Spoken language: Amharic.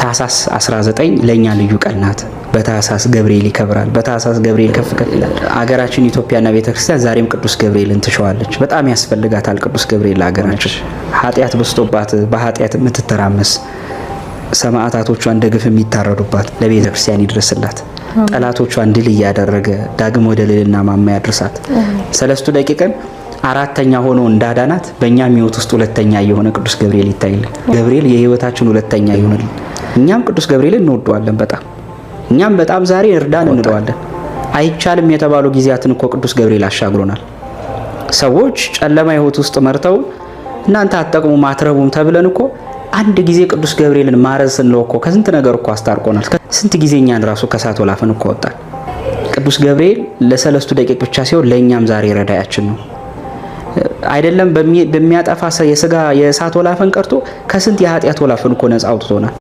ታህሳስ 19 ለእኛ ልዩ ቀን ናት። በታህሳስ ገብርኤል ይከብራል። በታህሳስ ገብርኤል ከፍ ከፍ ይላል። አገራችን ኢትዮጵያና ቤተክርስቲያን ዛሬም ቅዱስ ገብርኤልን ትሸዋለች። በጣም ያስፈልጋታል ቅዱስ ገብርኤል ለሀገራችን። ኃጢአት በዝቶባት በኃጢአት የምትተራመስ፣ ሰማዕታቶቿን ደግፍ የሚታረዱባት ለቤተ ክርስቲያን ይድረስላት። ጠላቶቿን ድል እያደረገ ዳግም ወደ ልዕልና ማማ ያድርሳት። ሰለስቱ ደቂቅን አራተኛ ሆኖ እንዳዳናት በእኛም ሕይወት ውስጥ ሁለተኛ የሆነ ቅዱስ ገብርኤል ይታይልን። ገብርኤል የሕይወታችን ሁለተኛ ይሆንልን። እኛም ቅዱስ ገብርኤልን እንወደዋለን በጣም፣ እኛም በጣም ዛሬ እርዳን እንለዋለን። አይቻልም የተባሉ ጊዜያትን እኮ ቅዱስ ገብርኤል አሻግሮናል። ሰዎች ጨለማ ሕይወት ውስጥ መርተው እናንተ አትጠቅሙም አትረቡም ተብለን እኮ አንድ ጊዜ ቅዱስ ገብርኤልን ማረዝ ስንለው እኮ ከስንት ነገር እኮ አስታርቆናል። ስንት ጊዜ እኛን ራሱ ከእሳት ወላፈን እኮ ወጣል። ቅዱስ ገብርኤል ለሰለስቱ ደቂቅ ብቻ ሲሆን ለእኛም ዛሬ ረዳያችን ነው። አይደለም በሚያጠፋ የስጋ የእሳት ወላፈን ቀርቶ ከስንት የኃጢአት ወላፈን እኮ ነፃ አውጥቶናል።